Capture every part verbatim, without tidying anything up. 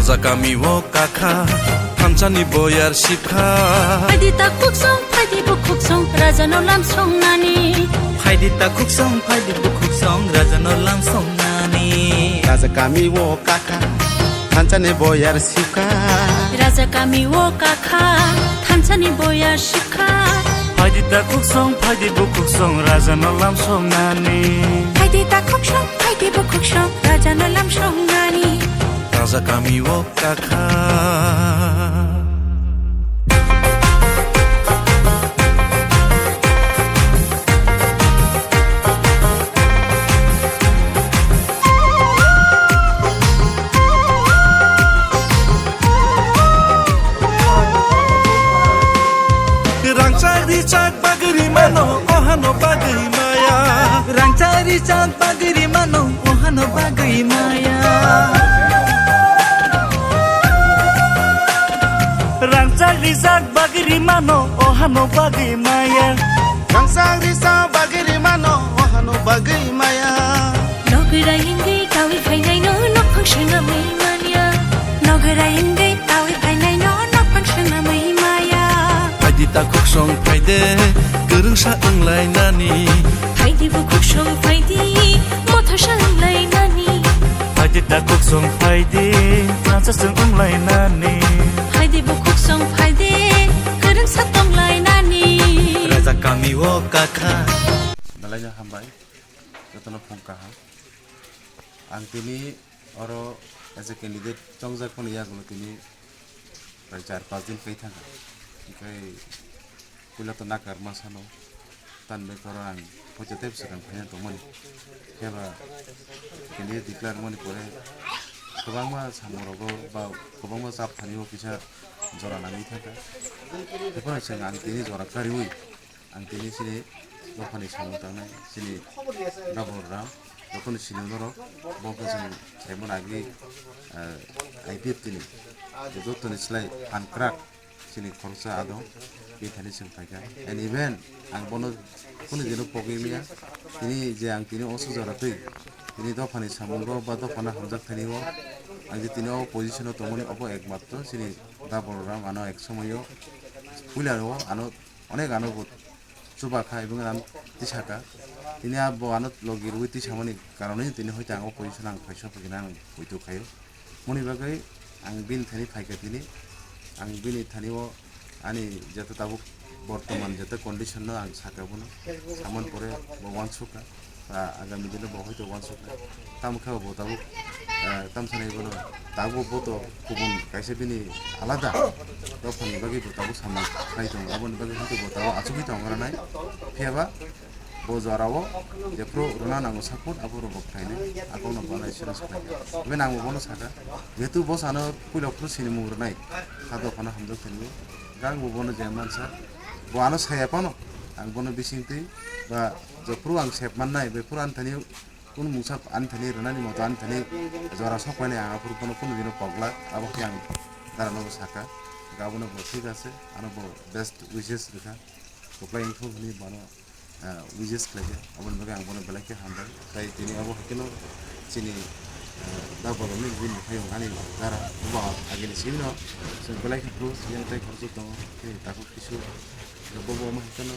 Raja kami o kakha, thansa ni boyar sipkha. Phaidi ta khuksong, phaidi bukhuksong, raja no lam songnani. Phaidi ta khuksong, phaidi bukhuksong, raja no lam songnani. Raja kami o kakha, thansa ni boyar sipkha. Raja kami o kakha, thansa ni boyar sipkha. Phaidi ta khuksong, phaidi bukhuksong, raja no lam songnani. Phaidi ta khuksong, phaidi bukhuksong, raja no lam songnani. Raja kami o kakha. Rangchak richak bagwi rimano, ohano bagwi maya. Rangchak richak bagwi rimano, ohano bagwi maya. Rangchak richak bagwi rimano, ohano bagwi maya. Rangchak richak bagwi rimano, ohano bagwi maya. Nogwrai wngwi tawi phainaino, nokphang swnamwi maya. Nogwrai wngwi tawi phainaino, nokphang swnamwi maya. Phaidi ta khuksong phaidi, kwrwngsa wnglainani. Phaidi bukhuksong phaidi, mothosa wnglainani. Phaidi ta khuksong phaidi, thansa chwng wnglainani. Phaidi bukhuksong phaidi, kwrwngsa tonglainani. Raja kami o kakha. Belai no hambai, jotono phung kaham. Ang tini oro as a candidate chongjak phano yagulo tini prai char pas din kai thangkha. Hingkhe puila to nakar ma sano, tan bai koro ang poito tei swkang phaina tongmani. Phiya ba candidate declare wngmani pore kwbangma samung rogo ba kwbangma chap thani o kisa jora nangwi thangkha. Haiphano chwng ang tini jora kariwi ang tini chini dophani samung tangnai chini Dabul Ram, jotono sini norok, bo khe chwng saimano agi, eh, I P F T ni jottoni slai phan kwrak chini khoroksa adong, bini thani chwng phaikha. And even ang bono kunu dino pogwi manya, tini je ang tini oso jora twi, tini dophani samungo ba dophano hamjak thani o, ang je tini o position o tongmani obo ekmatro chini Dabul Ram ano ek somoyo puila o ano onek ano bo chuba kha, ebong ano tisaka. Tini abo ano logi rwi tisamani karonwi tini hoite ang o position ang phaisa phaikhe ang poito khaio. Moni bagwi ang bini thani phaikha tini. Ang bini thani o ani jeta tabuk bortoman jeta condition no ang saka bono. Samani pore bo wansukha. Ah, agami dino bo hoito wansukha. Tamo khe bo tabuk, ah, tamsani bono tabuk bo to kubun kaisa bini alada dophani bagwi bo tabuk samung khai tongo. Aboni bagwi hoito bo tabuk achugwi tongo ranai. Phiya ba bo jorao jephru rwna nango support, abo rwbo khlainai. Abono bo nai sino swkhlai. Bini ang bo bono saka. Jehetu bo sano puila phuru sinimung rwnai. Kha dophano hamjak thani. Ang bo bono je mansa. Bo ano saya phano. Ang bono bisingtwi ba jephru ang sep mannai, bephru ani thani kunu mungsa ani thani rwnani moto ani thani jora sok painai ang aphuru bono kunu dino pogla, abo khe ang dara nogo saka, abono bo thik ase, ano bo best wishes rwkha, kwplai wngthok hwnwi bono, ah, wishes khlaikha, aboni bagwi ang bono belai khe hambai. Tai tini abo haikhe no chini, ah, da bolongni bini phaiyung ani dara, bo agini simi no chwng belai khe close, yang tai khoroksa tongo, tei takhuk kisu bo bo omo haikhe no.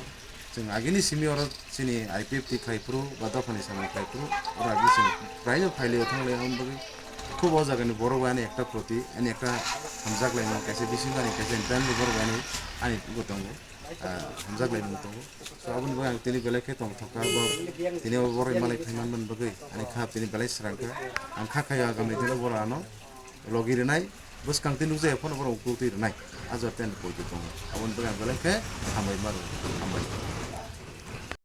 Chwng agini simi oro chini I P F T khlai phuru ba dophani samung khlai phuru oro agi chwng praino phailio thanglai aboni bagwi khub o jagani borok bai ani ekta proti ani ekta hamjak laimung kaisa bising ani kaisa family borok bai ani ani bo tongo, ah, hamjak laimung tongo. So aboni bagwi ang tini belai khe tongthokha bo tini o borok malai phai manmani bagwi ani kha tini belai srang kha. Ang kha khaio agami dino borok ano logi rwnai, bwskang twi nukjaya phano borok ukultwi rwnai. A jora tei ani poito tongo. Aboni bagwi ang belai khe hambai ma rwo, hambai.